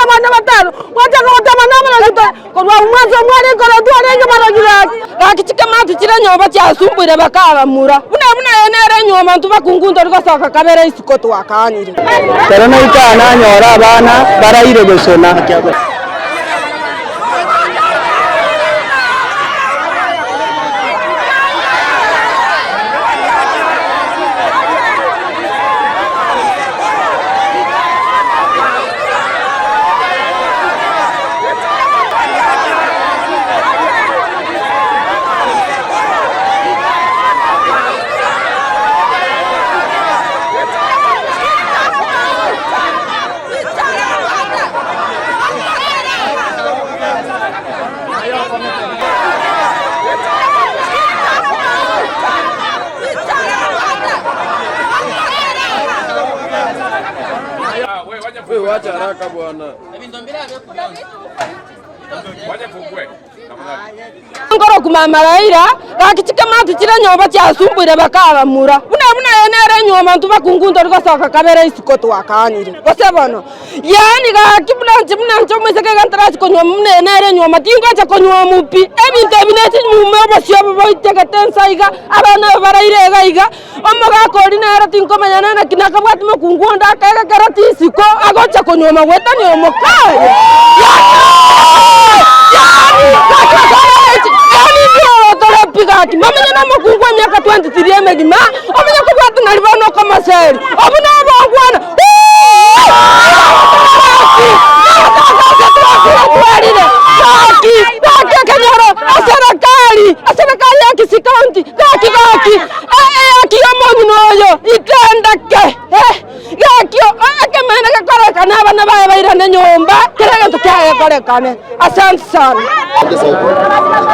abana batano, mwachaka goteba namarogi tore, korwa abwo mwansi omwana ekero twarenge marogi gaki. Gaki chikamati chire nyomba chiasumbuire bakabamura, buna buna eye nere enyomba intwe bakungu ntori gosoka kabere isiko twakaanire. Ekero naika nanyora abana baraire gosona. Nkorokwa mama Raila, gaki chikamati chire nyomba chiasumbuire bakabamura, buna buna eye nere enyomba intwe bakungu ntori gosoka kabere isiko twakaanire, gose bono? Yaani gaki buna inche buna inche omoiseke iga ntarachi konywa buna eye nere enyomba, tingocha konywa pi, ebinto ebi ne chinyuma obosio obo boichegete inse iga, abana aba baraire iga iga, omogaka oria nere tinkomanya nere naki nakabwati mokungu onde akegekera tisiko agocha konyuoma goetania omokaye. Yaani gaki ase yaani mbiorotore pi gaki, momenye na omokungu emiaka 23 emegima, omenye kobwati nari bono okomoseri, obwo nobongwana. Eserekari ya Kisii County gaki gaki gaki omong'ina oyo itendeke gaki ekemanyererio gekorekane abana baye bairane nyomba kera egento kiaye gekorekane. Asante sana.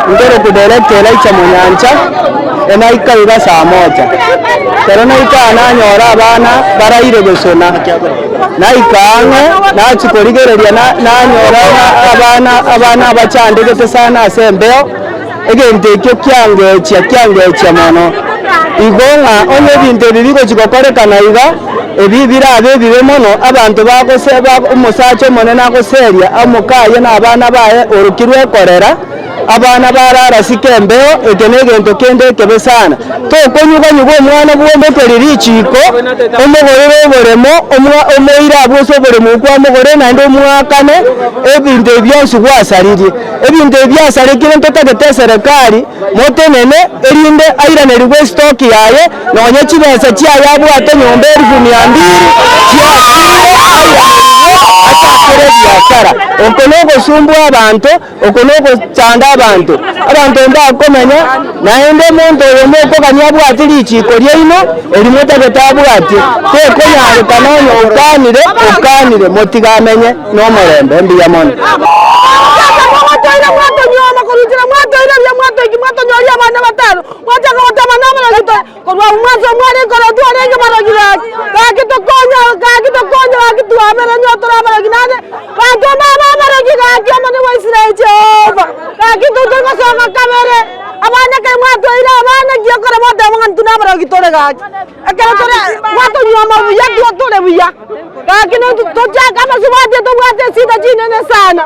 Nkere kudirector Elijah Monyancha, enaika iga saa moja. Ekero naika aa nanyora abana baraire gosona, naika ang'e nachia korigereria na nanyora ng'a abana abana abachandegete sana ase embeo, egento ekio kiangechia kiangechia mono. Igo ng'a onye ebinto ebi bigochia gokorekana iga, ebi birabe ebibe mono, abanto bagose ba omosacha omonene agoseria omokaye na abana baye orokirwe ekorera, abana bararasike embeo, eke negento kende ekebe sana. Tokonyuganyuga omwana bw'omokeri richiiko, omogorere oboremo, omwa omoire abwo ase oboremo okwo amogorere naende omoakane, ebinto ebi bionsi gwasaririe. Ebinto ebi biasarekire ntotagete eserekari motenene, erinde airanerigwe estoki yaye, nonya chibesa chiaye abwate nyomba elifu mia mbili chiasire airanerigwe achakere ebiasara. Oko nogosumbua abanto, oko nogochanda abanto. Abanto mbakomenya, naende omonto oyomo okogania abwate richiiko riaino, eri motagete abwatie, tekonyarekana onye okanire, okanire, motige amenye nomorembe. Mbuya mono. Tata mwatoire mwatonyuoma korwa mwatoira buya mwatoiki mwatonyoria abana batano mwachaka goteba namarogi tore korwa abwo mwansi omwana ekero twarenge marogi gaki gaki tokonya gaki tokonya gaki twabere onye tore abarogi naende banto mbabe abarogi gaki omonene bwa Israel Jehova gaki intwe togosoka kabere abana ekero mwatoeire abana ki okore mwateba ng'a intwe nabarogi tore gaki ekero tore mwatonyuoma buya tore buya. Gaki tochake amasubati tobwate esida chinene sana.